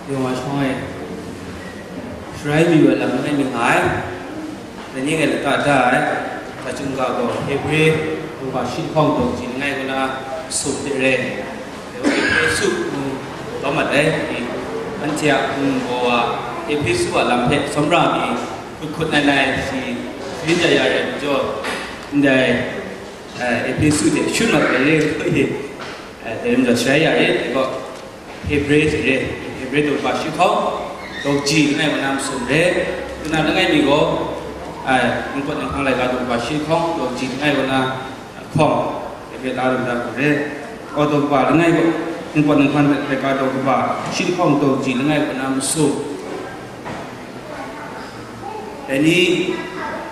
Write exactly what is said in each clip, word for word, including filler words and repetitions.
Yawng a shawng e, sharai mi wa lam langai mi nga ai, dai ni ngai lata da ai, Hta Chyum Ga gaw Hebre, Hkungga shi lahkawng daw kaji langai kaw na masum hte re, Ehpesu hpung daw mat ai, anhte a hpung gaw a, Ehpesu a lam hpe tsawmra mi hkut hkut nai nai shi sharin ya ya re ai majaw, ndai, eh, Ehpesu hte shut mat ai re, eh, dai lam jaw sharai ya re, dai gaw, Hebre hte re, Hebre daw kaji shi lahkawng, daw kaji langai kaw na masum re, kaw na langai mi gaw, ai, Ningpawt Ninghpang laika daw kaji shi lahkawng, daw kaji langai kaw na, hkawng, Hebre ta lam da hku re, aw daw kaba langai kaw, Ningpawt Ninghpang laika daw kaba shi lahkawng, daw kaji langai kaw na masum. Dai ni,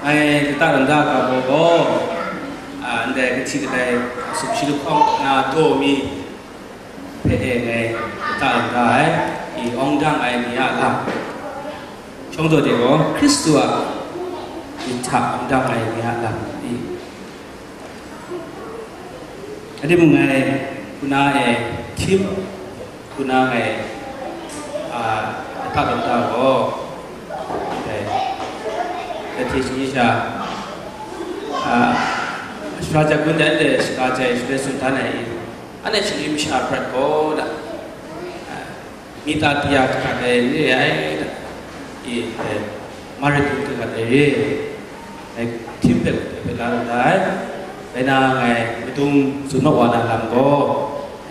ngai lata lam da ga gaw, a, ndai kahti kadai sumshi lahkawng na daw mi, hpe e ngai lata lam da ai, i awng dang ai ni a lam, shawng daw de gaw, Hkristu a myit hta awng dang ai ni a lam, i, a, dai mung ngai, kaw na e, htim, kaw na ngai, a, lata lam da gaw, dai, dai hte shayi sha, a, Sara Jagun dai, dai, Sara Jai, Sara Sun dan ai, i, Anhte shinggyim masha prat gaw, da, a, mi ta di ya hkrat ai re ai, da, i, e, Marit hkrat ai re ai, htim hpe hpe la lu da ai, bai na ngai madung tsun mat wa na lam gaw,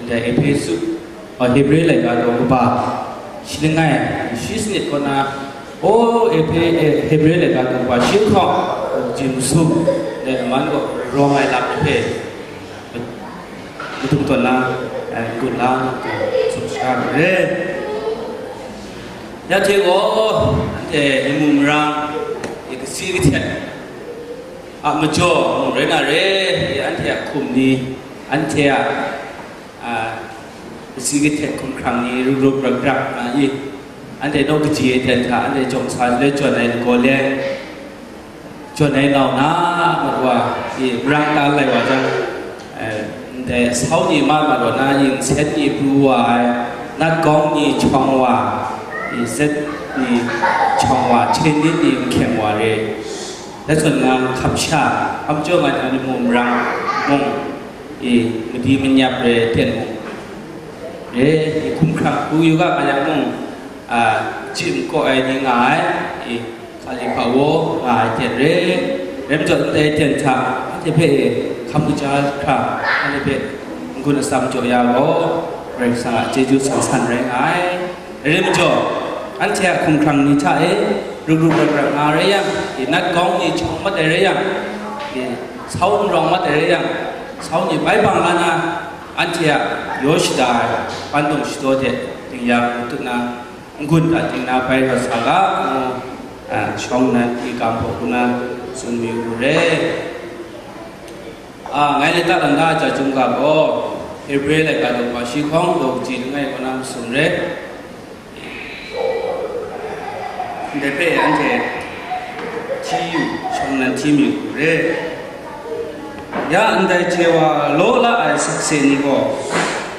ndai Ehpesu, a, Hebre laika daw kaba, shi langai, shi sanit kaw na, o, Ehpe-, e, Hebre laika daw kaba, shi lahkawng, jim sum, dai man gaw, rawng ai lam hpe, Madung tawn na, eh, n-gun la, n-gun sumsha lu re. Ya hte gaw, anhte i mung marang, i kasi kahtet a majaw mung rai na re, i anhte a hkum ni, anhte a, a, kasi kahtet hkumhkrang ni, rup rup rak rak nga i, anhte nawk kaji ai ten hta, anhte jawng sa jale jawn ai lagaw le, Jawn ai ngau na, mat wa, i, marang ta lai wa jang, eh, ndai sau ni ma mat wa na, i, nsen ni pru wa ai, nat gawng ni chyawng wa, i, zet ni chyawng wa, hkyen nit ni nhkyeng wa re. Dai zawn nga hkam sha, hkam jaw nga jang, i, mu marang mung, i, madi manyap re ten mung, re, i, hkumhkrang hku yu ga nga yang mung, a, chye kaw ai ni nga ai, i, Hkali hpawo nga ai ten re, rai majaw ndai ten hta, anhte hpe hkam kaja hkra, anhte hpe n-gun atsam jaw ya gaw, Karai Kasang a chyeju san san rai nga ai. Rai majaw, anhte a hkumhkrang ni hta e, rup rup rak rak nga rai yang, i, nat gawng ni chyawng mat ai rai yang, i, sau n rawng mat ai rai yang, sau ni bai bang la na, anhte a yaw shada ai, pandung shadaw hte ding ya hku tut na, n-gun a ting na bai rawt sa ga, ngu, a, shawng nan i kam hpaw hku na tsun mayu lu re. A, ngai lata lam da ai Hta Chyum Ga gaw, Hebre laika daw hpa shi hkawng daw kaji langai kaw na masum re. Ndai hpe anhte hti yu, shawng nan hti mayu lu re. Ya ndai hte wa law la ai sakse ni gaw,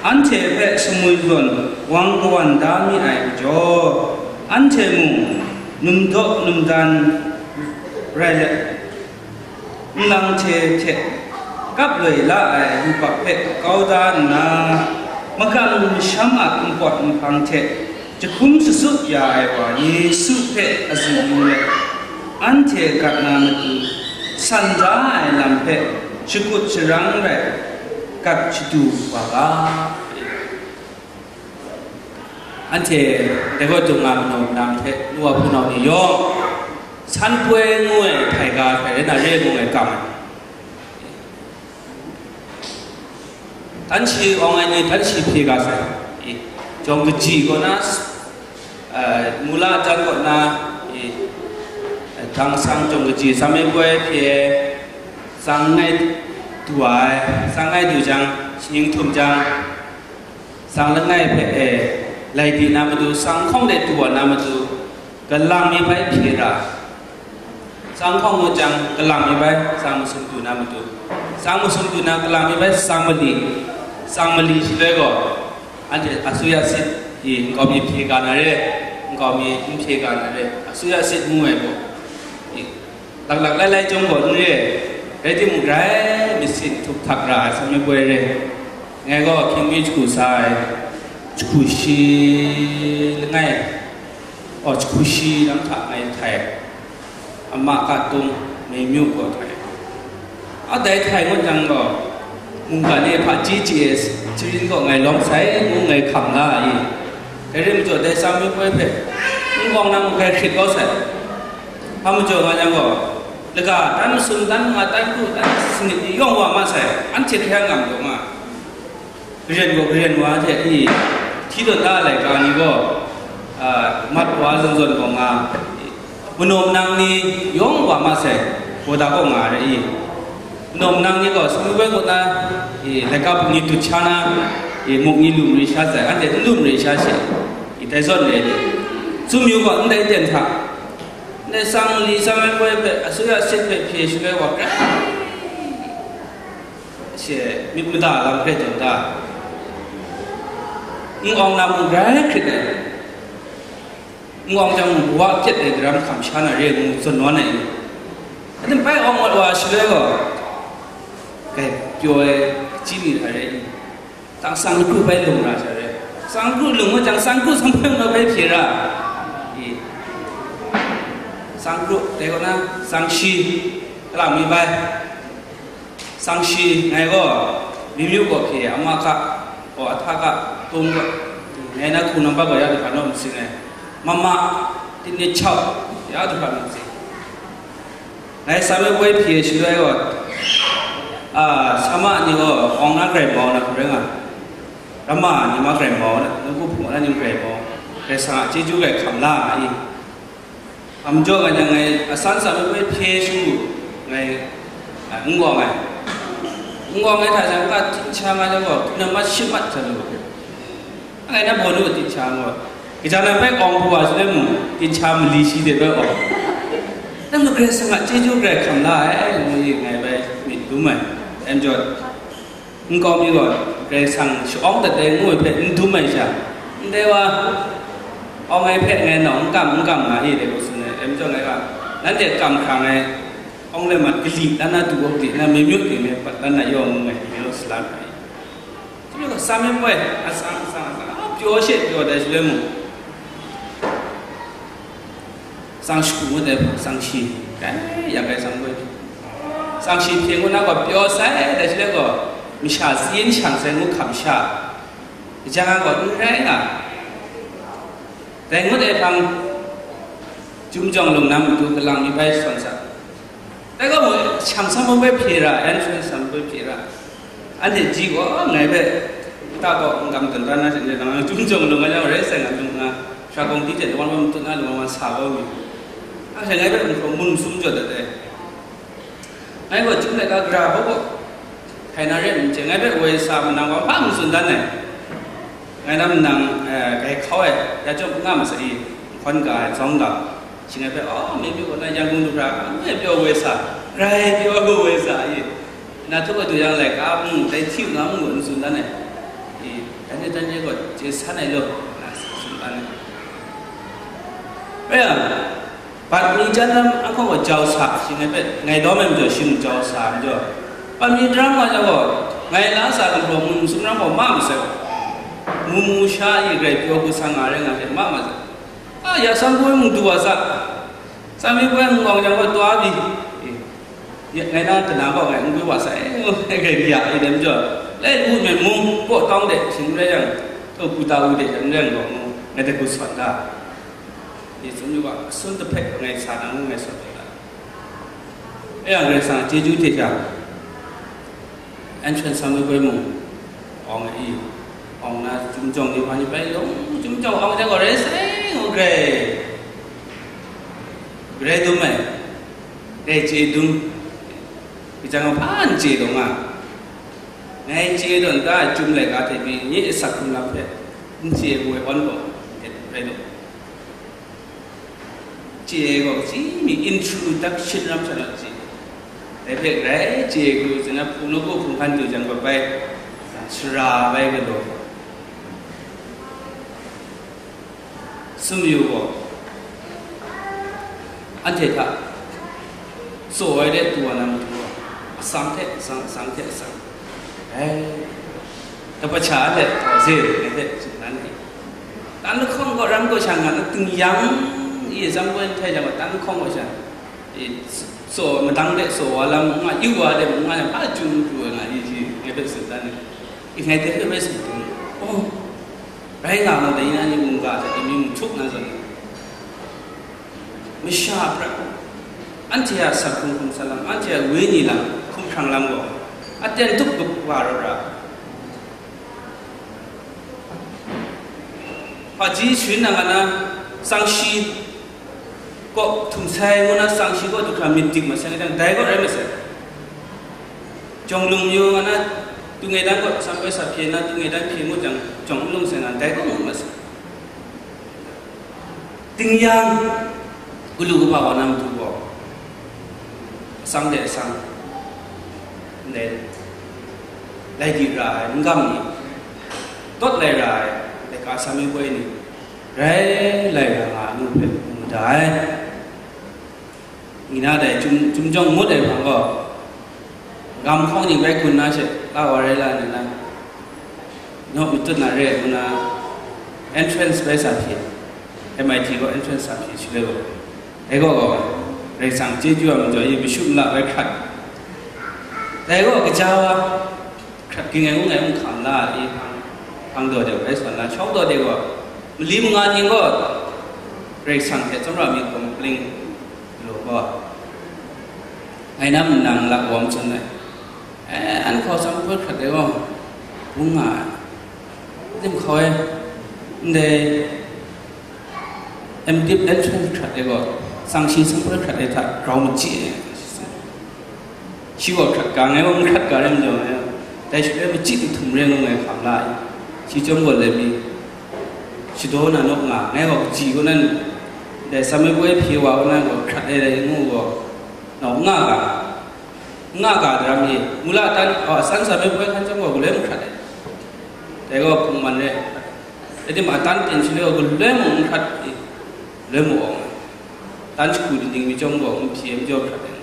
anhte hpe sumwi zawn wang kawan da mi ai majaw, anhte mung num daw num dan rai let, nlang hte hte kap loi la ai yubak hpe kau da nna, makam masham a npawt nhpang hte jahkum shasup ya ai wa Yesu hpe azu yu let, anhte gat na matu, san da ai lam hpe shakut sharang rai gat shadu wa ga. Anhte dai gaw dung nga manu manang hte nu wa hpunau ni yawng, san poi ngu ai htai ga htai rai na re ngu ai kam ai. Tan shi awng ai ni, tan shi hpye ga sai. I, jawng kaji kaw na, eh, mula jan kaw na, i, eh, dang sang jawng kaji, sam e poi hpye, sang ngai du ai, sang ngai du jang, shaning htum jang, sang langai hpe, eh, lai di na matu, sang hkawng de du wa na matu, galang mi bai hpye ra. Sang hkawng ngut jang, galang mi bai sang masum du na matu, sang masum du na galang mi bai sang mali, sang mali shaloi gaw, anhte asuya sit, I, nkau mi hpye ga na re, nkau mi n hpye ga na re, asuya sit ngu ai gaw, i, laklak lailai chyawm gaw n re, rai timung, grai myit htuk htak ra ai sumsing poi re. Ngai gaw hkying mi jahku sa ai, jahku shi langai, aw, jahku shi lam hta ngai htai. Ama ka tung, Mengmyu gaw htai. A dai htai ngut jang gaw, mungkan e hpaji chye ai, chyarin gaw ngai lawm sai, ngu ngai hkam la i. Dai rai majaw, dai Sumsing poi hpe n gawng na mung hkrit kau sai. Hpa majaw nga jang gaw, laga, tan masum, tan manga, tan kru, tan sanit ni yawng wa ma sai, anhte hkrai ngam taw nga. Garen gaw garen wa hte i, hti tawn da ai laika ni gaw, a, mat wa zawn zawn gaw nga, manaw manang ni yawng wa ma sai, gaw da gaw nga ai i. Manaw manang ni gaw sumsing poi ngut na, i, laika hpung ni dut sha na, i, muk ni lu mari sha sai, anhte n lu mari sha she, i, dai zawn re ai. Sumsing gaw ndai ten hta, ndai sang li sang ai poi hpe, asuya sit hpe hpye shaloi wa, she myit mada lam hpe tawn da. N awng na mung grai hkrit ai, n awng jang mung wa hpyet ai daram hkam sha na re ngu tsun nawn ai. Aten bai awng mat wa shaloi gaw, kai pyaw ai, chyi mi hta re i, tang sang kru bai lung ra sha re. Sang kru lung wa jang, sang kru sang bai ma bai hpye ra i. Sang kru, dai kaw na, sang shi, kalang mi bai. Sang shi ngai gaw, Mengmyu gaw hpye, ama hka, gaw ahta hka, tung gaw, ngai na hku nambat gaw ya du hkra naw masing ai, mama, tingnit chau, ya du hkra naw masing. Ngai Sumsing poi hpye shaloi gaw, a, sama ni gaw, awng na grai mau na hku rai nga, rama ni ma grai mau na, nawku hpung na ni grai mau, Karai Kasang a chyeju grai hkam la nga i. Hpa majaw ngai nang ngai asan sa mi hpe hpye shu ngai, a, n gawng ai. N gawng ai hta jang, ka tincha nga jang gaw, hpun na mat shi mat sa lu. Ngai na baw nu tincha n gawng. Kaja na bai awng hpu wa shi le mung, tincha mali shi de bai awng. Nang Karai Kasang a chyeju grai hkam la ai, ngu i ngai bai myit dum ai. Em jaw. Nkau mi gaw, Karai Kasang sha-awng dat ai ngu ai hpe n dum ai sha, ndai wa, awng ai hpe ngai nawng n kam, n kam nga i, dai hku tsun ai. Dai majaw ngai gaw, nanhte kam hkrang ai, awng le mat kali, dan na du awk di, na Mengmyu ting me, pat dan na yaw ngu ngai, Mengmyu salan ai. Sumsing gaw, Sumsing poi, atsang, atsang, atsang, a, pyaw she pyaw dai shaloi mung, Sang shi hku ngut ai hpang, sang shi, kai ya kai sang gaw, sang shi hpye ngut na gaw pyaw sai, dai shi le gaw, masha tsin shang sai ngu hkam sha, kaja nga gaw n rai nga. Dai ngut ai hpang, Chyum Jawng Lung na matu kalang mi bai shawn sa. Dai gaw mung, shang sam hpe hpye ra, yan shang sam hpe hpye ra. Anhte ji gaw ngai hpe, ta gaw n kam dan dan na sha, nang Chyum Jawng Lung nga yang rai sai nga, lung nga, sha kawng di hte lung wan wan matut na, lung wan wan sa kau mi. Anhte ngai hpe n hkraw mun sum jaw dat ai. Ngai gaw Chyum laika gara hpaw gaw, hkai na re n chye, ngai hpe woi sa manang gaw hpa n tsun dan ai. Ngai na manang, eh, grai hkau ai, ya chyawm n nga masa i, nhkawn ga ai, zawng ga, shing ai hpe, "Oh, Mengmyu gaw na Yangon lu hkra, anhte pyaw woi sa, grai pyaw lu woi sa i, na htup adu yang laika mung, dai hti u na mung gaw n tsun dan ai, i, dan ni dan ni gaw chye san ai law," na tsun dan ai. Rai yang, Bat ni jan lam ahkang gaw jau sa, shing ai hpe, ngai lawm ai majaw, shing jau sa ai majaw, bat ni daram nga jang gaw, ngai la sa gumhpraw mun sumran gaw ma masai, mu mu sha i grai pyaw hku sa nga rai nga hte ma masai. A, ya Sumsing poi mung du wa sa, Sumsing poi mung awng jang gaw twa pyi, ya, ngai na kana gaw ngai n gwi wa sai, ngai grai ya i dai majaw, lai lu men mung, kaw tawng de shing rai yang, tawku ta u de shing rai yang gaw, ngai hte hku sawn da. Yesu myu wa, asun tahpe ngai sa na ngu ngai sa ai. E yang Karai Kasang chyeju hte sha, an hpyen sa mu goi mung, awng e i, awng na, Chyum Jawng ni hpa ni bai yawng, Chyum Jawng awng jang gaw rai sai ngu grai, grai dum ai, grai chye dum, kaja nga hpa n chye dawng nga, ngai chye dawng ta, Chyum laika hte pyi, nye asak hkrung lam hpe, n chye ai gaw, awn gaw, rai dawng. Chye ai gaw, kaji mi introduction ram sha na chye. Dai hpe grai chye ai gaw, zana hpung nawku hpung hkan du jang gaw bai, sara bai galaw. Sumyu gaw, anhte hta tsaw ai de du wa na matu gaw, atsam hte atsam, atsam hte atsam, ai, kaba sha hte taw ze ai hte tsun dan ai. Tan lahkawng gaw ram gaw sha nga na, tingyang i atsam gaw nhtai jang gaw, tan lahkawng gaw sha, i, tsaw, madang de tsaw wa lam nga, yu wa de nga, hpa jung pru ai nga, i, i, ngai hpe tsun dan ai. I, ngai hte hpe bai tsun dan ai. Oh, rai nga ma dai, na ni mungga hte mi mung htuk na zawn, masha a prat, anhte a asak hkrung hkrung sa lam, anhte a wenyi lam, hkumhkrang lam gaw, aten tup tup wa rawt ra. Hpaji sharin nang a na, tsang shi kaw htum sai ngu na, tsang shi kaw du hkra myit dik masai, dai kaw rai masai. Jawng lung yu nga na, tu ngai dan kaw sam bai sa hpye na, tu ngai dan hpye ngut jang, jawng n lung sai na, dai kaw ngut masai. Tingyang, galu kaba wa na matu gaw, atsam de atsam, ndai, lai di ra ai, n gam ni, tawt lai ra ai, laika sami poi ni, rai lai ra nga ai ngu hpe mu da ai. Ngi na dai Chyum, Chyum Jawng ngut ai hpang gaw, gam hkawng ni bai hkun na she, la wa rai la nna, naw matut na re ai ngu na, entrance bai sa hpyi, M I T gaw entrance sa hpyi shaloi gaw, dai gaw gaw, Karai Kasang chyeju a majaw, yi mashu nla bai hkrat. Dai gaw, kaja wa, hkrat ging ai ngu ngai, ngu hkam la i, hpang, hpang daw de, bai sawn na, shawng daw de gaw, mali manga ning gaw, Karai Kasang hte tsawmra mi hkum pling, law gaw, ngai nam nang lakawm tsun ai. Eh, an hkau sam hpoi hkrat ai gaw, bung nga ai. Dim hkau ai, ndai, M Div entrance hkrat ai gaw, tsang shi sam hpoi hkrat ai hta grau machyi ai. Shi gaw hkrat ga ngai gaw n hkrat ga rai majaw ai, dai shaloi machyi dahtum re ngu ngai hkam la ai. Shi chyawm gaw let mi, shadaw na nawk nga, ngai gaw kaji kaw nan, dai sam ai poi hpye wa kaw nan gaw hkrat ai dai ngu gaw, nawk nga ga, nga ga daram e, mula tan, aw, asan sam ai poi hkan chyawm gaw galoi mung hkrat ai. Dai gaw hpung man re, rai tim, atan ten shaloi gaw galoi mung n hkrat e, galoi mung awng ai. Tan shagu dinding mi chyawm gaw n hpye ai majaw hkrat ai.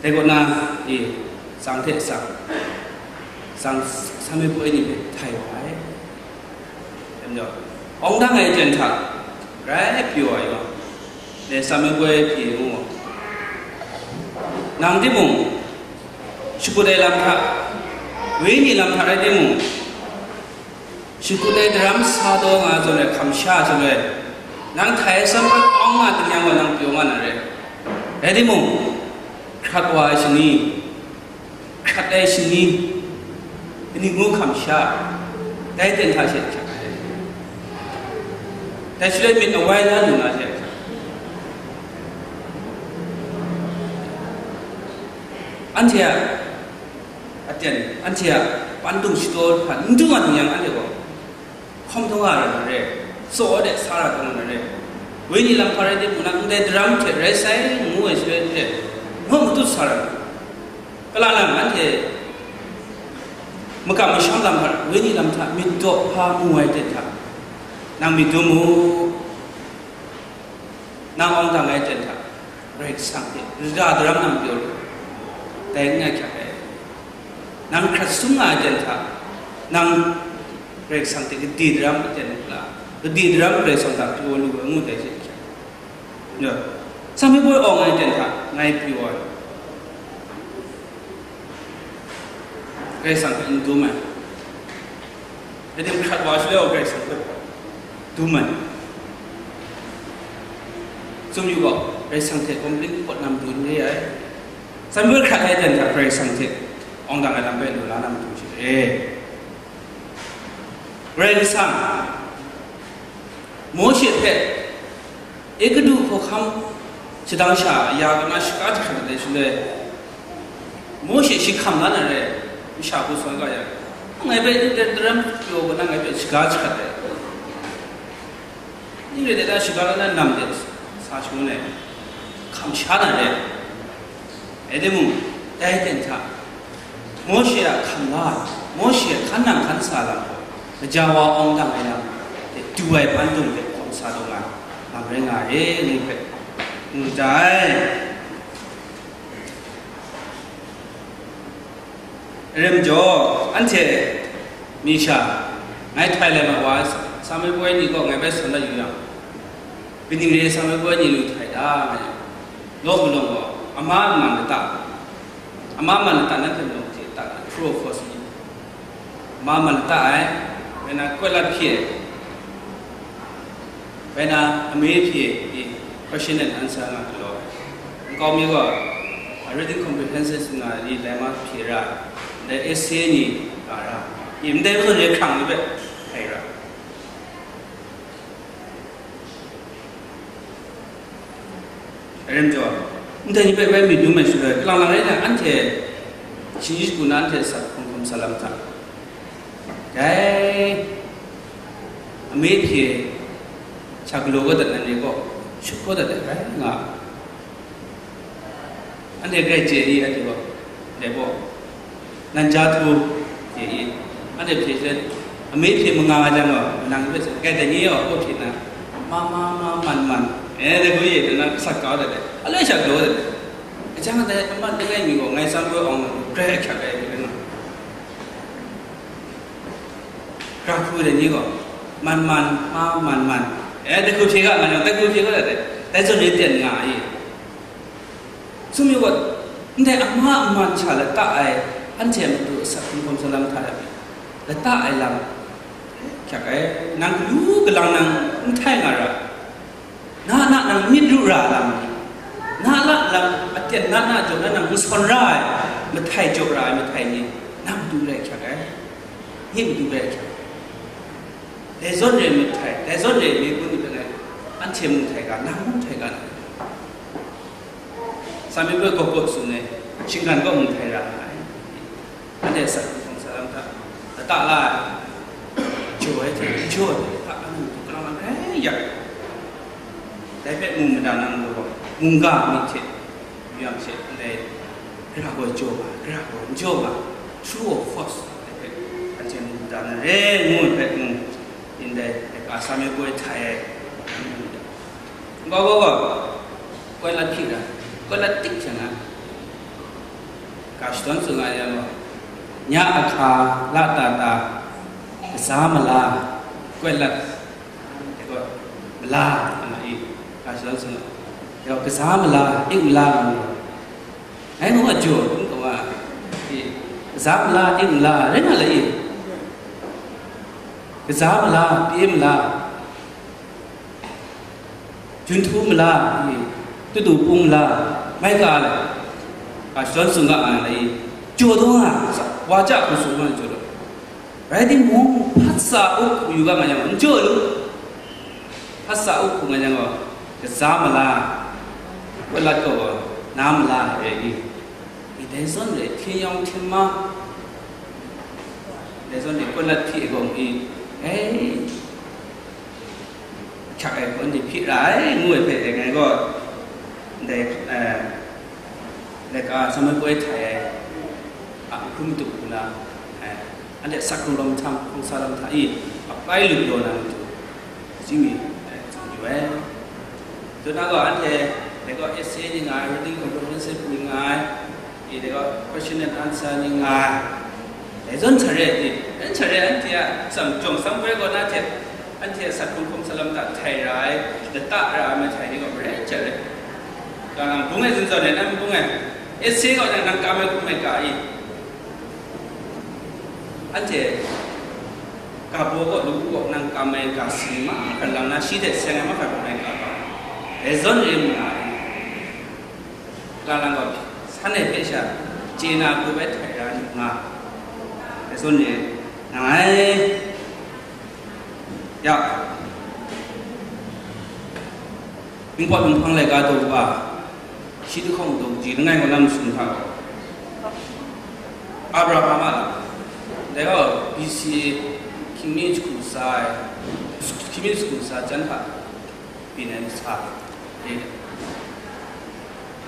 Dai kaw na, e, tsang hte tsang, tsang, sam ai poi ni hpe htai wa ai. Dai majaw, awng dang ai ten hta, grai pyaw ai gaw, dai sam ai poi hpye ngu, nang timung, shakut ai lam hta, wenyi lam hta rai timung, shakut ai daram sa taw nga zawn ai hkam sha shaloi, nang htai ai sam hpe awng nga tingnyang gaw nang pyaw nga na re. Rai timung, hkrat wa ai shani, hkrat ai shani, kani ngu hkam sha, dai ten hta she hkrat ai. Dai shaloi myit awai la lu na she hkrat. Anhte a aten, anhte a pandung shadaw hta n dung a tingnyang, anhte gaw hkawm taw nga ra na re, tsaw de sa ra taw nga na re, wenyi lam hpa rai timung, nang ndai daram hte rai sai ngu ai shaloi hte, naw matut sa ra na, kala lang anhte makam masham lam hta, wenyi lam hta myit daw hpa mu ai ten hta, nang myit dum u. Nang awng dang ai ten hta, Karai Kasang hte lata daram nang pyaw lu, dai n ngai hkyak ai. Nang hkrat sum nga ai ten hta, nang Karai Kasang hte kade daram aten u la, kade daram Karai Kasang hta pyaw lu ai ngu dai hte hkyak. Ya, sam ai poi awng ai ten hta, ngai pyaw ai. Karai Kasang hpe n dum ai. Rai tim, hkrat wa shaloi gaw Karai Kasang hpe dum ai. Tsun yu gaw, Karai Kasang hte hkum pling pawt na matu n re ai. Samuel hkrat ai ten hta Karai Kasang hte awng dang ai lam hpe lu la na matu hte re. Karai Kasang Mawshe hpe Egutu hkawhkam shadang sha ya kaw na shaga jahkrat ai shaloi, Mawshe shi hkam la na re, masha hku sa ga yang, ngai hpe ndai daram pyaw kaw na ngai hpe shaga jahkrat ai. Ning rai de ta, shaga la na nam de sa shangun ai, hkam sha na re. Rai timung, dai ten hta, Mawshe a hkam la, Mawshe a hkan nang hkan sa lam gaw, Gaja wa awng dang ai lam, du ai ban dung hte hkawm sa taw nga, lam rai nga ai, ngu hpe, ngu da ai. Rim jaw, anhte mi sha, ngai htai lai ma wa, Samuel poi ni kaw ngai bai sawn dat yu yang, kaning re Samuel poi ni lu htai da, ngai law malawng gaw, ama man lata, ama man lata nanhte malawng hte ta, true or false ni? Ama man lata ai, bai na kawt lat hpyi ai, bai na ame hpyi ai, question and answer nga galaw ai. Nkau mi gaw, a reading comprehension nga ni dai ma hpyi ra, dai essay ni nga ra, i ndai zawn re hkrang ni hpe htai ra. Rim jaw, ndai ni hpe bai myit dum ai shaloi, kalang lang rai nna, anhte shinggyim shagu na anhte sat hkawm hkawm sa lam hta, dai ame hpyi ai sha galaw kau dat ai ni gaw, shut kau dat ai rai nga. Anhte grai chye i, anhte gaw, dai gaw, nan ja htu chye i, anhte hpyi hte, ame hpyi manga nga jang gaw, manang hpe hte, grai dai ni gaw, hpaw hpyi nna, ma, ma, ma, man, man, e, dai hku ye, dai na, sat kau dat ai, aloi sha galaw dat ai. Kajang dai, amat langai mi gaw, ngai Samuel awng grai ahkyak ai, rai nga. Gara hku dai ni gaw, man man, ma man man, e, dai hku hpyi ga nga jang, dai hku hpyi ga dat ai, dai zawn re ten nga ai. Sum yu gaw, ndai ama man sha lata ai, anhte a matu asak hkrum hkawm sa lam hta e, lata ai lam hkyak ai, nang galu galang nang n htai nga ra. Na na nang myit ru ra lam ni, na na lam aten na na jaw na nang n sawn ra ai, mahtai jaw ra ai mahtai ni, na matu rai hkyak ai, nye matu rai hkyak ai. Dai zawn re mahtai, dai zawn re mi kun ni hpe ngai, anhte mung htai ga, nang mung htai ga na. Sa mi hpe gawp gawp tsun ai, shinggan kaw mung htai ra ai. Anhte asak hkrum hkawm sa lam hta, lata la ai, jaw ai hte, jaw ai hte, lata la na matu kalang lang rai yak. Dai hpe mu mada na matu gaw, mungga myit hte yu yang she, ndai gara gaw jaw nga, gara gaw n jaw nga, true or false, dai hpe anhte mu mada na re, ngu ai hpe, ngu, ndai, dai ka sa mi poi htai ai. Gaw, gaw, gaw, koi lat hpyi ra, koi lat tik hte na, ga shadawn tsun nga yang gaw, nya ahka la ta ta, kaza mala, koi lat, dai gaw, mala, nga i, ga shadawn tsun nga, dai gaw, kaza mala, ik mala, nga mu gaw, ngai mung a jaw, n kaw nga, i, kaza mala, ik mala, rai nga la i, kaza mala, pye mala, Jun htu mala, i, tutu pung mala, mai ka ai, ga shadawn tsun ga nga ai, jaw daw nga, wa ja hku tsun nga jaw daw. Rai timung, hpat sa up hku yu ga nga yang, n jaw lu. Hpat sa up hku nga yang gaw, kaza mala, koi lat gaw, na mala, rai ni. I dai zawn re, hpyen yawng hpyen ma, dai zawn re, koi lat hpyi ai gaw, i, ei, hkyak ai hku anhte hpyi ra ai, ngu ai hpe, ngai gaw, ndai, eh, laika sa mi poi htai ai, a, hkrum tup hku na, eh, anhte asak hkrung lam htam, hkrung sa lam hta i, apply lu galaw na matu, chyeju mi, eh, tsun yu ai. Dai na gaw, anhte, dai gaw essay ni nga ai, reading comprehension ni nga ai, i, dai gaw question and answer ni nga ai. Dai zawn hta re, i, dai hta re, anhte a atsam jawng sam bai gaw na hte, anhte a asak hkrung hkawm sa lam hta htai ra ai, lata ra ai mahtai ni gaw marai hta re. Kalang bung e zawn zawn e, nang bung e, essay gaw nang kam ai hkum e ka i? Anhte ga baw gaw, lawu gaw, nang kam ai ga sing mahkra lang na, shi hte seng ai mahkra hkrum ai ga ba, dai zawn re mu nga ai. Kalang gaw, san ai hpe sha, chye na pru bai htai ra nga, dai zawn re nga ai. Ya, Ningpawt Ninghpang laika daw wa, shi lahkawng daw ji langai ngu na masum hta gaw, Abraham a, dai gaw B C hkying mi jahku tsa ai, hkying mi jahku tsa jan hta byin ai masa e.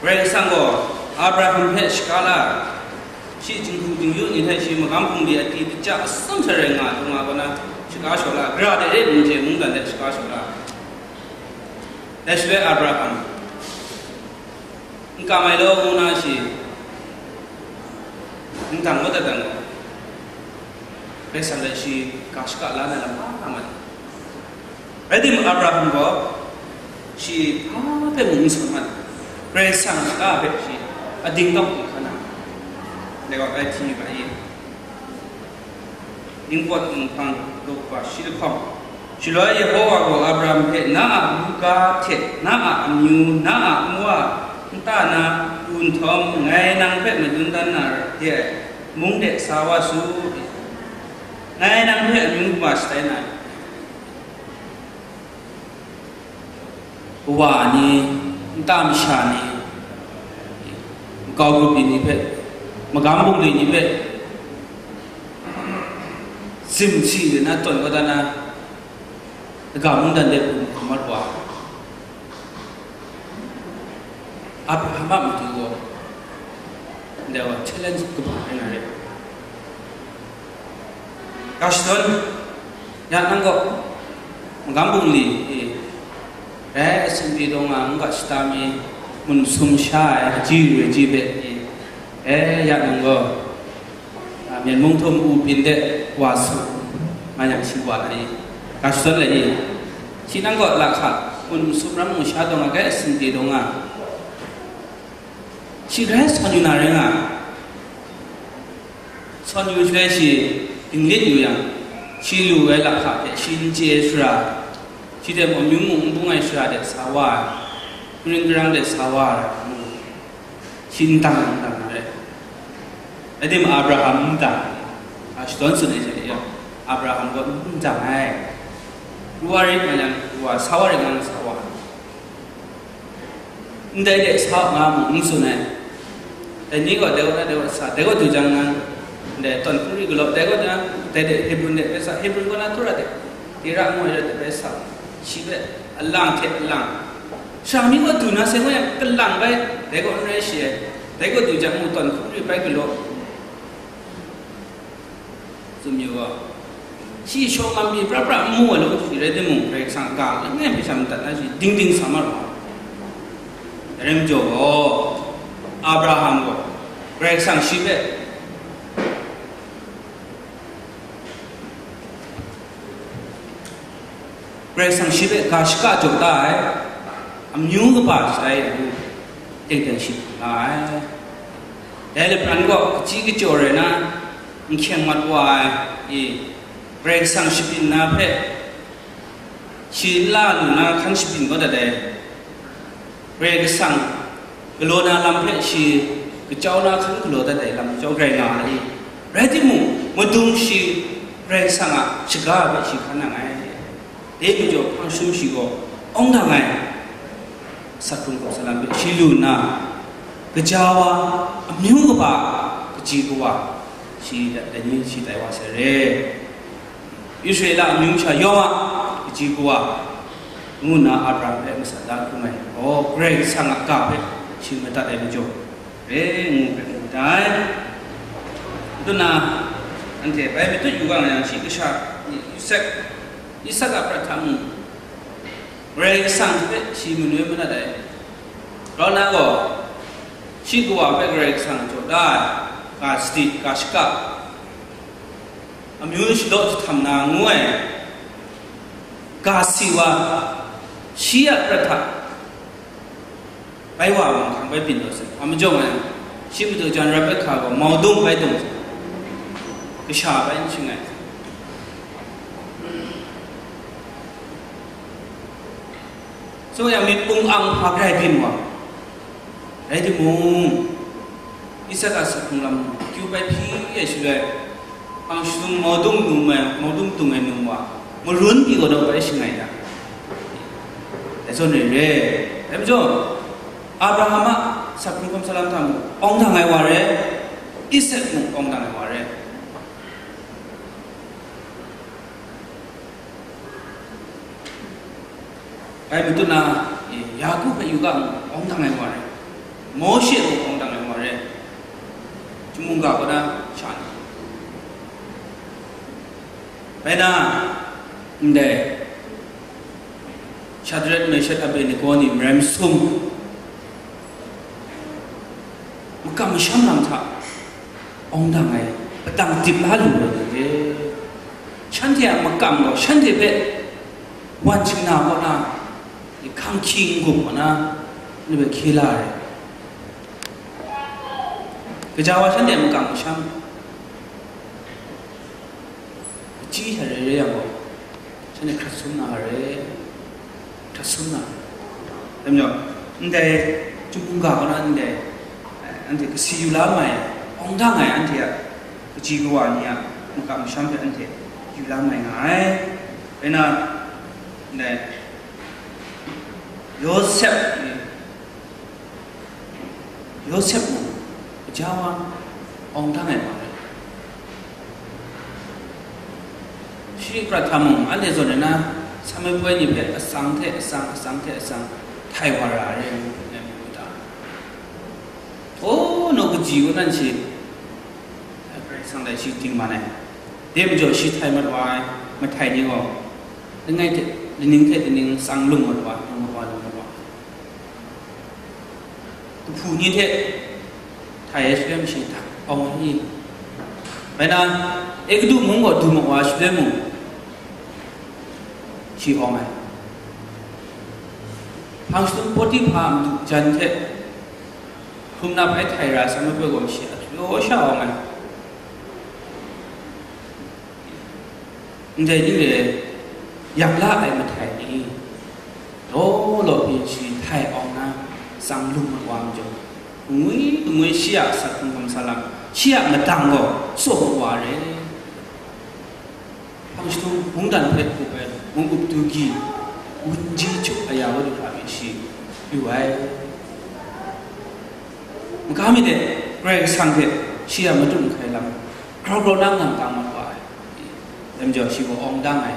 Karai Kasang gaw Abraham hpe shaga la, shi jinghku jingyu ni hte shi magam hpung de ati kaja atsawm hte rai nga ai, nga gaw na, Shaga shaw la, gara de re mung hte mungdan de shaga shaw la. Dai shaloi Abraham, n kam ai law, ngu na shi, n dang wa dat dan gaw, Karai Kasang hte shi ga shaka la na lam hpa hpa mat. Rai timung, Abraham gaw shi hpa hpe mung n sa mat. Karai Kasang shaka hpe shi ading kau hkrum hkan na, dai gaw, dai hti yu ga i. Ningpawt ninghpang daw kaba shi lahkawng. Shaloi Yehova gaw Abraham hpe, "Na a mungga hte na a amyu, na a nwa nta na, lu nhtawm, ngai nang hpe madun dan na de ai mung de sa wa su, ngai nang hpe amyu kaba shatai na ai." Kawa ni, nta masha ni, nkau grup ni hpe, magam bungli ni hpe, zim si de na tawn kau da na, daga mungdan de hpung hkam mat wa, Abraham a matu gaw, ndai wa challenge kaba rai na re. Ga shadawn ya nang gaw, magam bungli, e, rai, asin pyi daw nga, n ga shata mi, mun sum sha ai, aji ru ai ji hpe, e, e, ya nang gaw, a, myen mung htum u byin de wa su, nga yang shi wa ai, ga shadawn lai i, shi nang gaw lahka, mun sum ram mu sha daw nga, rai, asin pyi daw nga, shi rai sawn yu na rai nga. Sawn yu shaloi shi dinglit yu yang, shi lu ai lahka hte shi n chye ai sara, shi hte mung amyu mung n bung ai sara de sa wa ai, karing karang de sa wa ai, shi n dang, n dang na rai. Rai timung, Abraham n dang, a, shadawn tsun ai hte e, Abraham gaw n dang ai. Ru wa rit nga yang, ru wa, sa wa rit nga yang, sa wa ai. Ndai de sa nga mung n tsun ai. Dai ni gaw dai gaw na, dai gaw sa, dai gaw du jang nang, ndai tawn hpung ri galaw, dai gaw na, dai de Hebron de bai sa, Hebron gaw na Tora de, Tera ngu ai de bai sa, shi hpe alang hte alang. Sha mi gaw du na seng gaw yang kalang bai, dai gaw n rai shi ai, dai gaw du jang mung tawn hpung ri bai galaw. Tsun yu gaw, shi shawng lam pyi pra pra n mu ai law, shi rai timung, Karai Kasang a ga langai hpe sha madat na shi ding ding sa ma ru ai. Dai rai majaw gaw, Abraham gaw, Karai Kasang shi hpe, Karai Kasang shi hpe ga shaka jaw da ai, amyu kaba shatai ai amu, teng teng shi hpung la ai. Dai lapran gaw kachyi kachyaw rai na, n hkyeng mat wa ai, i, Karai Kasang shabyin na hpe, shi n la lu na hkan shabyin kau dat ai, Karai Kasang galaw na lam hpe shi kachyau na hkan galaw dat ai lam chyawm rai nga ai. Rai timung, madung shi Karai Kasang a shaga hpe shi hkan nang ai. Dai majaw hpang jahtum shi gaw awng dang ai, asak hkrung hkawm salam hpe shi lu nna, kaja wa, amyu kaba, kaji kawa, shi dai ni shi tai wa sai re. Israela amyu masha yawng a kaji kawa, ngu nna Abraham hpe masat da hkrum ai gaw, Karai Kasang a ga hpe shi madat ai majaw re, ngu hpe ngu da ai. Madu na, anhte bai matut yu ga nga yang, shi kasha Isak, Isak a prat hta mung, Karai Kasang hpe shi manoi manat ai. Grau na gaw, shi kawa hpe Karai Kasang jaw da ai, ga sadi, ga shaka, amyu shadaw jahtam na ngu ai, ga si wa, shi a prat hta bai wa ai mung hkang bai byin taw sai. A majaw nga yang, shi matu jan Rebekah gaw maudung bai dung sai, kasha bai n shing ai. So yang myit pung ang hpa grai byin wa. Rai timung, Isak a asak hkrung lam akyu bai hpyi ai shaloi, hpang jahtum maudung num ai, maudung dung ai num wa, marun pyi gaw daw bai shangai da. Dai zawn re re. Dai majaw, Abraham a asak hkrung hkawm salam hta mung, awng dang ai wa re, Isak mung awng dang ai wa re. Bai matut na, e, Yaku hpe yu ga mung, awng dang ai wa re. Mawshe mung awng dang ai wa re. Chyum mungga kaw na sha ni. Bai na, Ndai Shadrak, Meshak, Abednego ni marai masum, makam masham lam hta awng dang ai, padang dip la lu ai ni re. Shanhte a makam gaw shanhte hpe wan shingna kaw na, hkang hkying n-gup kaw na, ni hpe hkye la ai. Gaja wa shanhte a makam masham, Kaji hta re re yang gaw, shanhte hkrat sum na re, hkrat sum na re. Dai majaw, ndai, chyum mungga kaw na ndai, eh, anhte kasi yu la mai, awng dang ai anhte a kaji kawa ni a makam masham hpe anhte yu la mai nga ai. Rai na, ndai, Yawsep ni, Yawsep mung, gaja wa awng dang ai wa rai. Shi prat hta mung, anhte zawn ai na, same poi ni hpe atsang hte atsang, atsang hte atsang, htai wa ra ai rai ngu, ngai mu ga ta. Oh, naw kaji kaw nan shi, Karai Kasang dai shi ting man ai. Dai majaw shi htai mat wa ai, mahtai ni gaw, langai hte, laning hte laning tsang lung mat wa, lung mat wa, lung mat wa. Kahpu ni hte htai ai shaloi shi hta awng ai. Bai na, Egutu mung gaw du mat wa shaloi mung, shi awng ai. Hpang shadum Potiphar a madu jan hte hkrum na bai htai ra ai same poi gaw shi a htu yaw sha awng ai. Ndai ni re, yak la ai mahtai ni, law law pyi shi htai awng na, tsang lung mat wa majaw, kangwi kangwi shi a asak hkrung hkam sa lam, shi a madang gaw tsaw mat wa re. Hpang shadum mungdan hpe hkup ai mung-up du gyi, wunji chup aya wa du hkra pyi shi yu ai. Maga mi de, Karai Kasang hte shi a madu n hkai lam, grau grau na ngang kang mat wa ai. Dai majaw shi gaw awng dang ai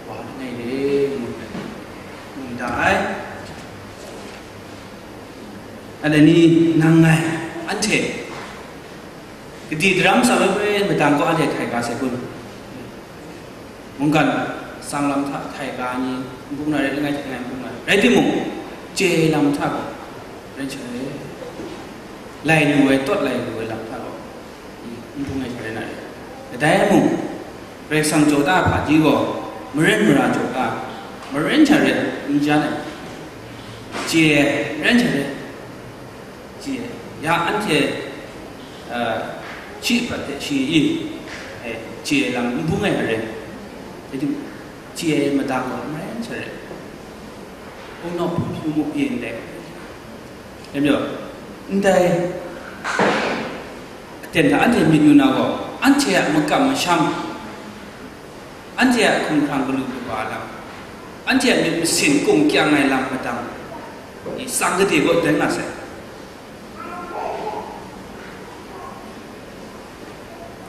wa langai re ngu ai, ngu da ai. Anhte ni nang ngai, anhte kadi daram sa ai hpe madang gaw anhte hkai ga sai kun? Mungkan sang lam hta htai ga ai ni, nbung na rai, langai hte langai nbung na rai. Rai timung, chye lam hta gaw, rai n sha ai. Lai lu ai, tawt lai lu ai lam hta gaw, nbung ai sha rai na rai. Kadai mung, Karai Kasang jaw ta hpaji gaw, maren mara jaw ta, maren sha rai, n jan ai. Chye ai, ren sha rai. Chye ai. Ya anhte, eh, shi prat hte shi i, eh, chye ai lam n bung ai hkra rai. Rai timung, chye ai madang gaw n rai n sha rai. Hpung nawk hpung hpyu mu pyi ndai. Rai majaw, ndai aten hta anhte myit yu na gaw, anhte a makam masham, anhte a hkumhkrang galu kaba lam, anhte a myit masin kung kyang ai lam madang, i tsang gade gaw dan nga sai.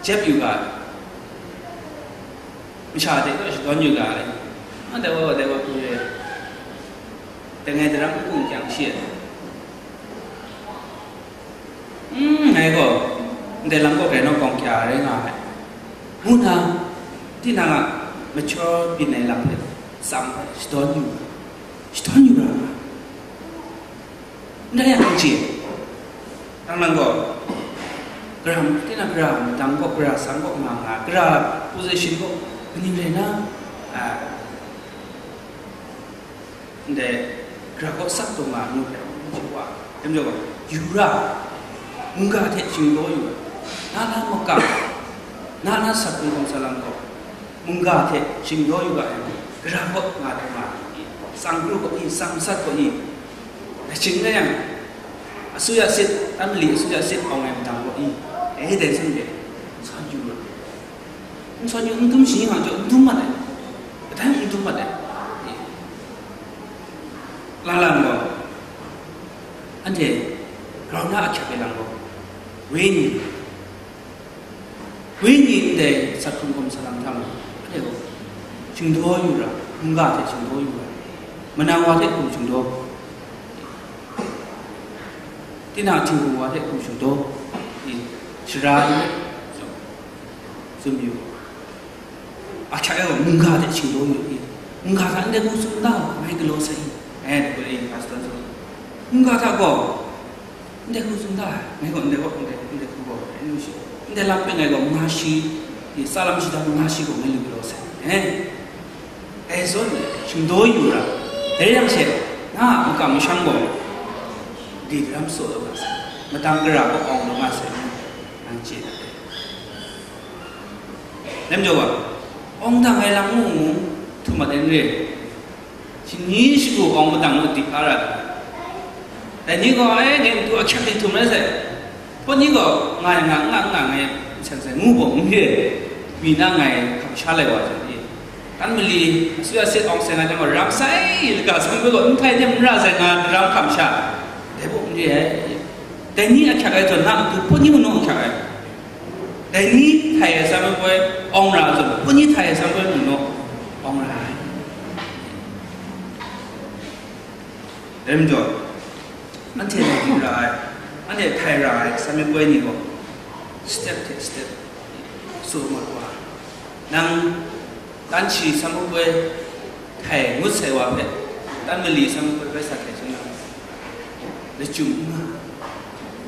Jep yu ga ai, masha de gaw shadawn yu ga ai, anhte gaw, anhte gaw hku re, dai ngai daram kung kyang shi ai. Mm, ngai gaw, ndai lam gaw grai nawng kawng kya rai nga ai, ngu nna, tinang a mature byin ai lam hpe tsam ai, shadawn yu, shadawn yu ra nga ai. Ndai yang n chye. Nang nang gaw, gara, tinang gara madang gaw, gara sang gaw nga nga, gara position gaw kaning rai na, a, ndai, gara gaw sak taw nga ngu hpe, ngu hpe wa, dai majaw gaw, yu ra, mungga hte shingdaw yu ra, na na makam, na na sak hkrung hkam sa lam gaw, mungga hte shingdaw yu ga ai, gara gaw nga taw nga, tsang kru gaw i, tsang sat gaw i, dai shing rai yang, asu ya sit, a mali asu ya sit awng ai madang gaw i, dai dai hpang de, sa yu ra. N sawn yu, n dum shi nga jaw, n dum mat ai. Kadai n dum mat ai. Lang lang gaw, anhte grau na ahkyak ai lam gaw, wenyi, wenyi ndai sat hkrung hkam sa lam hta mung, anhte gaw shingdaw yu ra, mungga hte shingdaw yu ra, manang wa hte hkum shingdaw, tinang htingbu wa hte hkum shingdaw, i, shara yu, tsun yu. Ahkyak ai gaw mungga hte shingdaw yu i, mungga hta ndai hku tsun da, ngai galaw sai i, ngai dai gaw e, pastor tsun, mungga hta gaw ndai hku tsun da, ngai gaw ndai gaw ndai, ndai hku gaw, ngai lu shi, ndai lam hpe ngai gaw nga shi, i, tsa lam shi da nga shi gaw ngai lu galaw sai, e, dai zawn shingdaw yu ra, dai rai yang she, na a makam masham gaw, di daram tsaw lu nga sai, madang gara gaw awng lu nga sai, nang chye dat ai. Dai majaw ga, awng dang ai lam mung mung htum mat ai n re. Shani shagu awng madang nu dip a ra ai. Dai ni gaw, "Ai, ngai matu ahkyak ni htum rai sai. Hpawt ni gaw, nga ai nga, n nga, n nga, ngai n seng sai," ngu gaw n re. Mi na ngai hkam sha lai wa jang e. Kan mali, asu asit awng seng ai jang gaw, rap sai, laga seng gaw, n htai nem n ra sai nga, daram hkam sha. Dai gaw n re ai. Dai ni ahkyak ai zawn, na matu hpawt ni manu ahkyak ai. Dai ni htai ai sha mi poi awng ra zawn, hpawt ni htai ai sha mi poi mung naw awng ra ai. Dai majaw, anhte htai ra ai, anhte htai ra ai sha mi poi ni gaw, step hte step, tsu mat wa, nang, Tan shi sha mi poi htai ngut sai wa hpe, tan mali sha mi poi bai sa hkrai hkyen nga, lachyum n nga.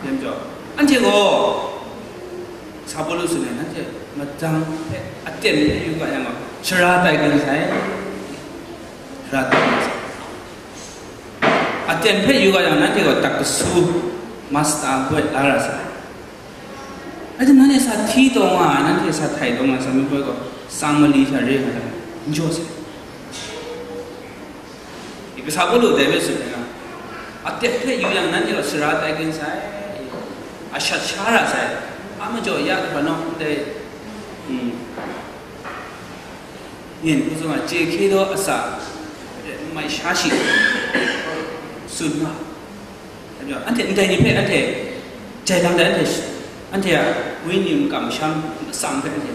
Lam jaw, anhte gaw, Sa Pawlu tsun ai, nanhte madang hpe aten hpe yu ga yang gaw, shara tai kring sai, shara tai kring sai. Aten hpe yu ga yang, nanhte gaw tak kasu, masta hpe la ra sai. Rai timung, nanhte sa hti taw nga ai, nanhte sa htai taw nga ai, sha mi poi gaw, sang mali hta re nga ai, n jaw sai. I, kasa Pawlu dai hpe tsun ai na, aten hpe yu yang, nanhte gaw sara tai kring sai, a shat sha ra sai, a majaw ya hkra nawng ndai, mm, nyen hku zung a, chye hkye daw a tsa, n mai sha shi, tsun nga. Anhte ndai ni hpe anhte jai lang dai, anhte, anhte a wenyi makam masham atsam hpe anhte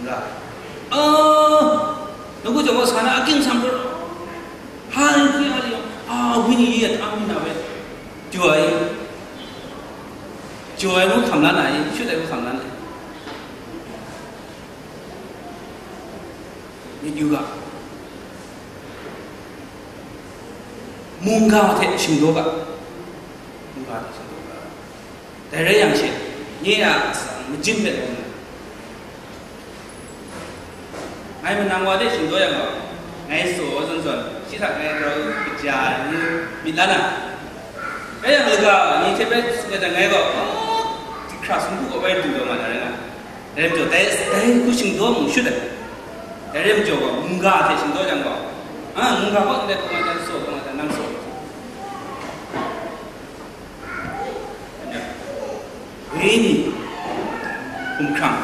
ra. Ah, nawku jawng gaw sa na, aking sam gaw, haleluya, haleluya, ah, wenyi ye tam mi na we, jaw ai, jaw ai ngu hkam la na i, shut ai ngu hkam la na i. Myit yu ga. Mungga hte shingdaw ga. Mungga hte shingdaw ga. Dai rai yang she, nye a atsam majin hpe taw nna, ngai manang wa hte shingdaw yang gaw, ngai tsaw zawn zawn, shi hta ngai rau kaja ai ngu myit la na. Rai yang, laga ni hte bai tsun ai jang, ngai gaw, oh, dihkra sumpu kaw bai du taw nga na rai nga. Dai majaw, dai, dai hku shingdaw mung shut ai. Dai rai majaw gaw, mungga hte shingdaw jang gaw, a, mungga kaw ndai hkawng ai jang tsaw, hkawng ai jang nang tsaw. Wenyi hkumhkrang,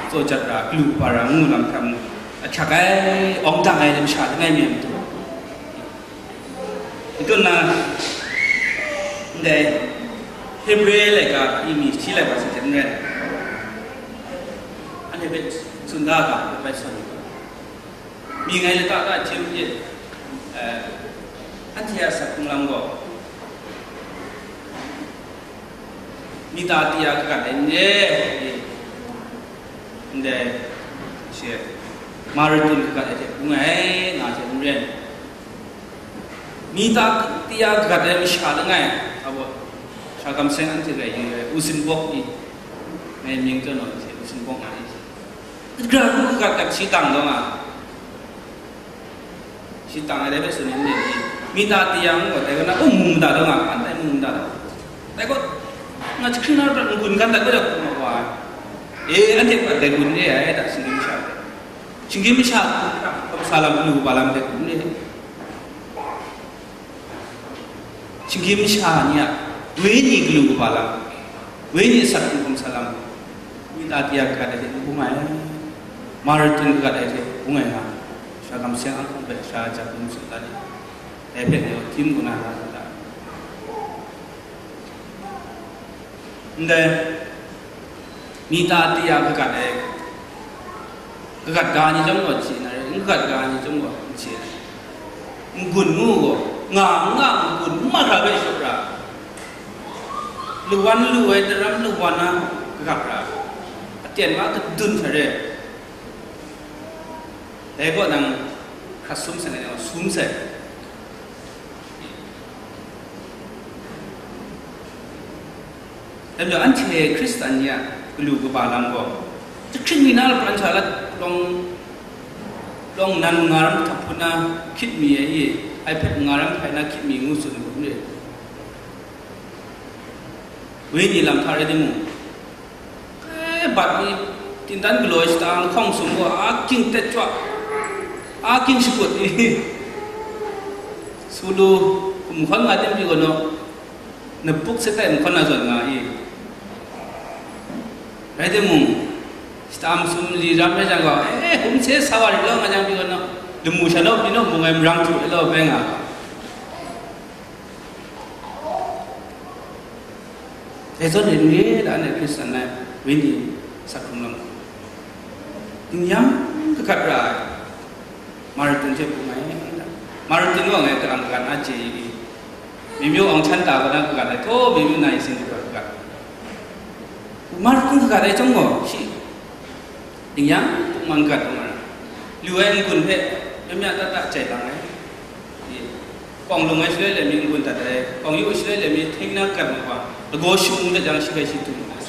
tsaw jat ra, galu kaba ra, ngu lam hkra mu, ahkyak ai, awng dang ai masha langai mi a matu. N tun na, ndai Hebre laika a mi shi lai wa sa hte n rai, anhte hpe tsun da ga, bai sawn, mi ngai lata ta hte maren, eh, anhte a asak hkrung lam gaw, Mita tia kagat ai n re, ndai she, Maritun kagat ai hte bung ai, nga hte n ren. Mita tia kagat ai masha langai, a baw, sha kamseng anhte rai yu ai, Usin Bok i, ngai mying tawn ai hte, Usin Bok nga i. Gara hku kagat gat shi tang taw nga, Shi tang ai dai hpe tsun ai n rai i? Mita tia ngu gaw, dai gaw na, oh, mung mada taw nga, hpan dai mung mada taw. Dai gaw, nga jahkring na prat n-gun kan dat gaw, dai hku ma wa ai. E, anhte prat dai gun re ai, da, shinggyim masha hpe. Shinggyim masha hpe, hkawm sa lam, galu kaba lam dai gun re ai. Shinggyim masha ni a wenyi galu kaba lam, wenyi asak hkrung hkawm sa lam, Mita tia kagat ai hte n bung ai, Maritun kagat ai hte bung ai nga, sha kamseng ahkang hpe sha jahkrum tsun dat ai, dai hpe ngai htim kaw na ra ai ta? Ndai, Mita tia kagat ai, kagat ga ni chyawm gaw n chye na re, n kagat ga ni chyawm gaw n chye na re. N-gun ngu gaw, nga n nga n-gun n mahkra hpe shut ra, lawan lu ai daram lawan na kagat ra, aten ma kadun hta re, Dai gaw nang hkrat sum sai, nang sum sai. Dai majaw, anhte Hkristan ni a galu kaba lam gaw, jahkring mi na lapran sha lat lawng, lawng nan nga ram hta hpun na hkyit mi ai i, ai hpe nga ram hpai na hkyit mi ngu tsun ai hku n re. Wenyi lam hta rai timung, eh, bat ni, tintan galaw shata, nhkawng sum gaw, a ging tet chwa, a ging shakut ni, sulu, hkum hkawn nga tim pyi gaw naw, napuk set ai nhkawn na zawn nga i. Rai timung, shata masum li ram rai jang gaw, eh, hkum se sa wa rit law nga jang pyi gaw naw, lamu sha law pyi naw, mung ai marang htu ai law bai nga. Dai zawn e, ni da anhte Hkristan ai wenyi sak hkrung lam, ning yang kagat ra ai, Martin hte bung ai, Martin gaw ngai karang kagat na chye i, mi myu awng chan ta kaw na kagat ai, htaw mi myu na i sin kagat kagat, Martin kagat ai chyawm gaw, shi Ning yang, hpung man gat nga ai. Lu ai n-gun hpe, mya mya ta ta jai lang ai. Kawng lung ai shaloi let mi n-gun dat ai, kawng yu ai shaloi let mi hting na gat ma wa, lagaw shu mu dat jang, shi hpe shi du mu ai.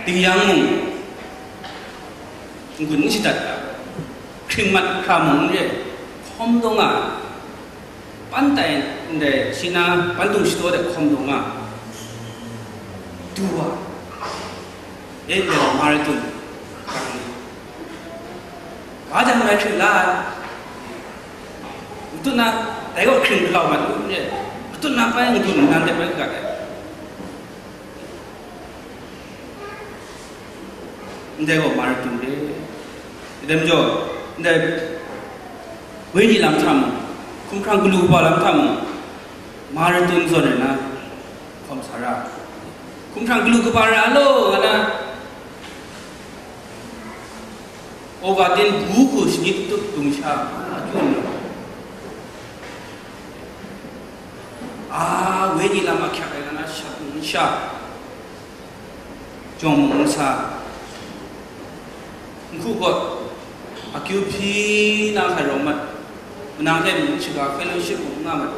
Ning yang mung, n-gun n shadat ai, hkring mat hkra mung n re, hkawm taw nga ai. Pan tai ndai shi na, pan dung shadaw de hkawm dung nga, du wa, e ndai wa Martin, ga jang ngai hkring la ai, matut na, dai gaw hkring galau mat u, matut na pai n-gun nnan de pai ga ai. Ndai gaw Martin re. Dai majaw, ndai wenyi lam hta mung, hkumhkrang galu kaba lam hta mung, Martin zawn ai na, hkawm sa ra. Hkumhkrang galu kaba ra law, nga na, Ogatin bu hku shani tup dung sha, a, kyun law. A, wenyi lam ahkyak ai nga na, shat n sha. Jawng mung n sa, nhku gaw akyu hpyi na hkai rawng mat, manang hte mung shaga fellowship mung n nga mat,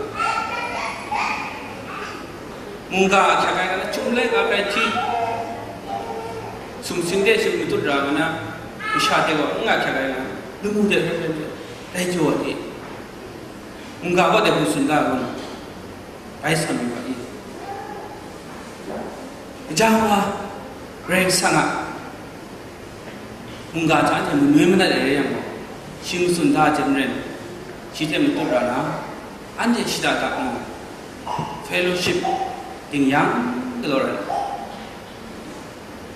mungga ahkyak ai nga na, chyum laika grai hti, sumsing de sum matut ra nga na, masha hte gaw n nga ahkyak ai nga na, lamu de hpe hpe hpe, dai jaw ai ni, mungga gaw dai hku tsun da ai gaw, bai sa mi wa i? Gaja wa, Karai Kasang a mungga hta anhte manoi manat ai rai yang gaw, shi matsun da ai hte maren, shi hte matut ra na, anhte shada da ngu, fellowship, ding yang galaw rai.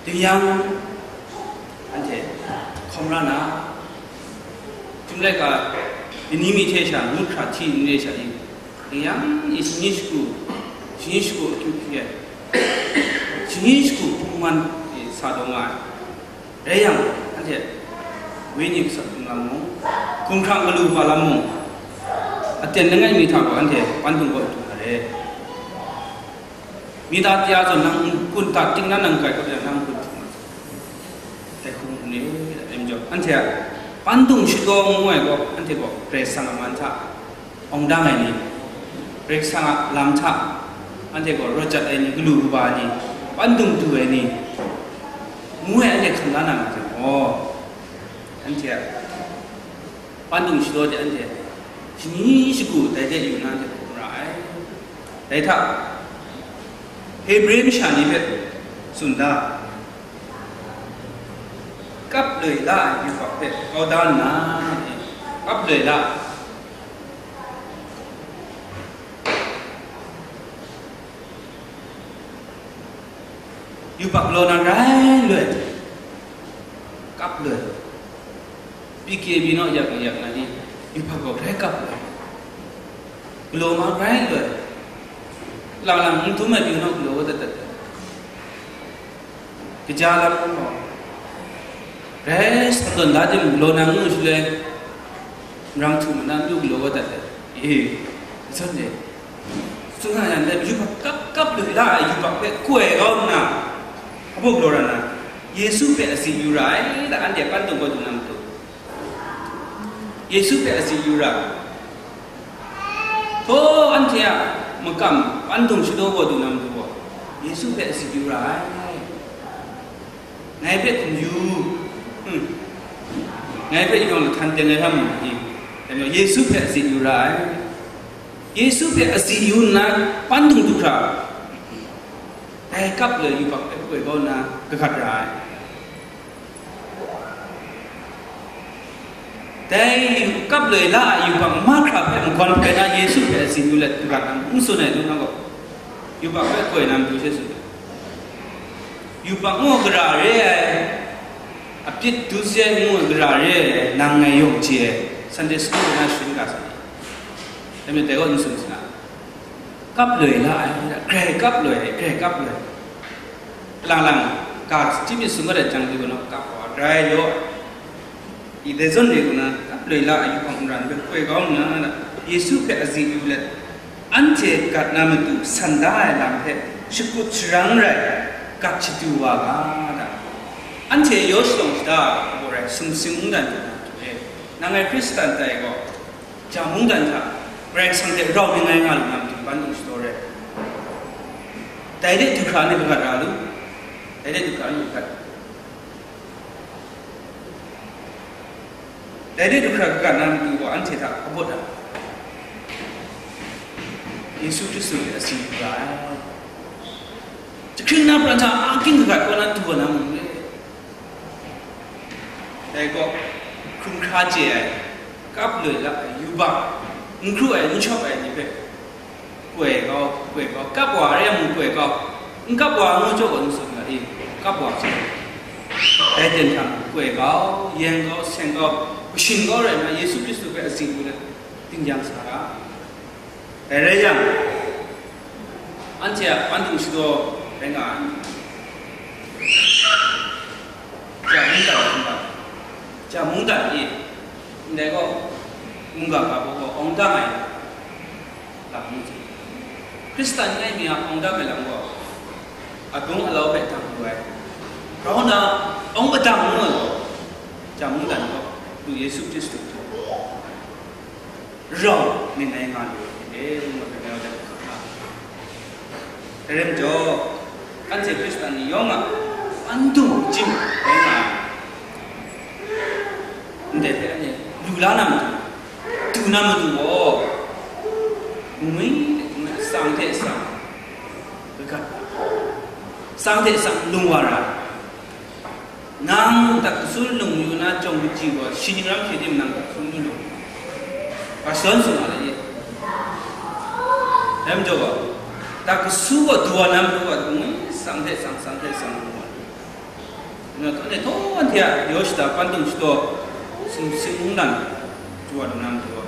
Ding yang, anhte hkawm ra na, chyum laika, ni mi hte sha ngut hkra hti n re sha i, ding yang, i shani shagu, shani shagu akyu hpyi ai, shani shagu hpung man e sa taw nga ai. Rai yang, anhte wenyi gasat hpung lam mung, hkumhkrang galu kaba lam mung, aten langai mi hta gaw anhte pandung kawt du na re. Mi ta tya zawn nang n-gun ta, ting na nang grai kap yang nang n-gun hpung na zawn, dai hku n re, dai majaw, anhte a pandung shadaw ngu ai gaw, anhte gaw Karai Kasang a man hta awng dang ai ni, Karai Kasang a lam hta anhte gaw rawt jat ai ni, galu kaba ai ni, pandung du ai ni, ngu ai anhte hkam la na nga jang gaw, anhte a pandung shadaw de anhte shani shagu dai de yu na anhte hkrum ra ai. Dai hta, Hebre masha ni hpe tsun da, kap loi la ai yubak hpe kau da nna, kap loi la, yubak law na rai loi, kap loi, pyi kye pyi naw yak yak na ni, yubak gaw grai kap loi, galaw ma grai loi, lang lang n dum ai pyi naw galaw dat dat, gaja lam gaw, rai sa tawn da tim galaw na ngu shaloi, marang htu madan lu galaw dat dat, e, zawn e, tsun nga yang, dai yubak kap kap lu la ai yubak hpe koi kau nna, Buk law ra na, Yesu hpe azi yu ra ai, da anhte kandung kaw du na matu. Yesu hpe azi yu ra ai. Hpaw anhte a makam kandung shadaw kaw du na matu gaw, Yesu hpe azi yu ra ai. Ngai hpe hkum yu, hmm. Ngai hpe yawng lahtan teng ai hkam ni, Yesu hpe azi yu ra ai. Yesu hpe azi yu nna, kandung du hkra, dai kap loi yubak hpe koi kau nna, kagat ra ai. Dai kap loi la ai yubak mahkra hpe magawn hpe na Yesu hpe azi yu let kagat na n tsun ai dum na gaw, yubak hpe koi na matu she tsun ai. Yubak ngu gara re ai, apyit du se ngu gara re ai, nang ngai yawng chye ai, Sunday school na sharin ga sa ai. Dai majaw dai gaw n tsun sa na. Kap loi la ai, grai kap loi, grai kap loi. Lang lang, ga chyinghkrit summat ai jang du gaw, kap wa, grai yaw. I dai zawn re nna, kap loi la ai yubak mara ni hpe koi kau nna, Yesu hpe azi yu let, anhte gat na matu san da ai lam hpe shakut sharang rai gat shadu wa ga, da. Anhte yaw shalawng shada ai gaw rai, sumsing mungdan hte na hte, nang ngai Hkristan tai gaw, ja mungdan hta Karai Kasang hte rau mi ngai nga lu na matu kandung shadaw rai. Dai de du hkra ni kagat ra lu, dai de du hkra ni kagat. Dai de du hkra kagat na matu gaw anhte hta kabawt ai. Yesu Hkristu hte azi yu ra ai. Jahkring na pran hta a ging kagat kaw na du wa na mung le. Dai gaw, hkrum hkra chye ai, kap loi la ai, yubak, n hkru ai, n shawp ai ni hpe, koi kau, koi kau, kap wa re ai mung koi kau, n kap wa ngu jaw gaw n tsun ga i, kap wa hte. Dai ten hta mung koi kau, yen kau, seng kau, kashin kau rai nna, Yesu Hkristu hpe azi yu let, ding yang sa ga. Dai rai yang, anhte a kandung shadaw rai nga ai. Ja mungdan, ja mungdan e, ndai gaw, mungga ga baw gaw awng dang ai lam ngu hte, Hkristan ngai mi a awng dang ai lam gaw, adung alau hpe dang lu ai, grau na awng padang ngu ai gaw, ja mungdan gaw, du Yesu Hkristu hte rau myit ngai nga lu ai hte, ngu ai hpe ngai wa dat hkap nga. Dai rai majaw, anhte Hkristan ni yawng a kandung chyinghkrit rai nga ai. Ndai hpe anhte lu la na matu, du na matu gaw, ngwi, ngwi, sang hte sang, kagat, sang hte sang lung wa ra ai. Nang taksu lung yu na jawng kaji gaw, shi ning ram hkye tim nang taksu lu lu. Ga shawn sung a lai ye. Dai majaw gaw, taksu gaw du wa na matu gaw, ngu, sang hte sang, sang hte sang lu wa. Nang htaw ne htaw anhte a yaw shada, kandung shadaw, sumsing mungdan, du wa lu na matu gaw,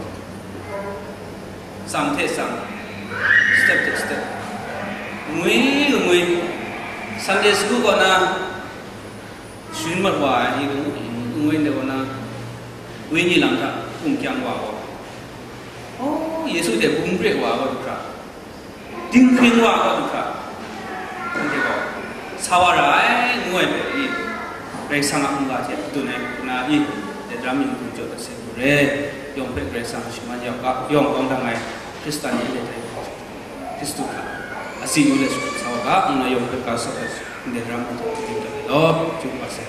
sang hte sang, step hte step, ngwi ngwi, Sunday school kaw na, sharin mat wa ai ni, ngwi ndai wa na, wenyi lam hta hkum kyang wa gaw, oh, Yesu hte bum pre wa gaw du hkra, dinghpring wa gaw du hkra, anhte gaw sa wa ra ai, ngu ai hpe i, Karai Kasang a mungga hte dun ai hku na i, dai daram yin hku jaw dat sai hku re, yawng hpe Karai Kasang a shaman yau ga, yawng kawng dang ai Hkristan ni le dai Hkristu hta azi yu let sa wa ga, ngu na yawng hpe ga sawt ai ndai daram yin hku jaw dat ai law, chyu wa sai.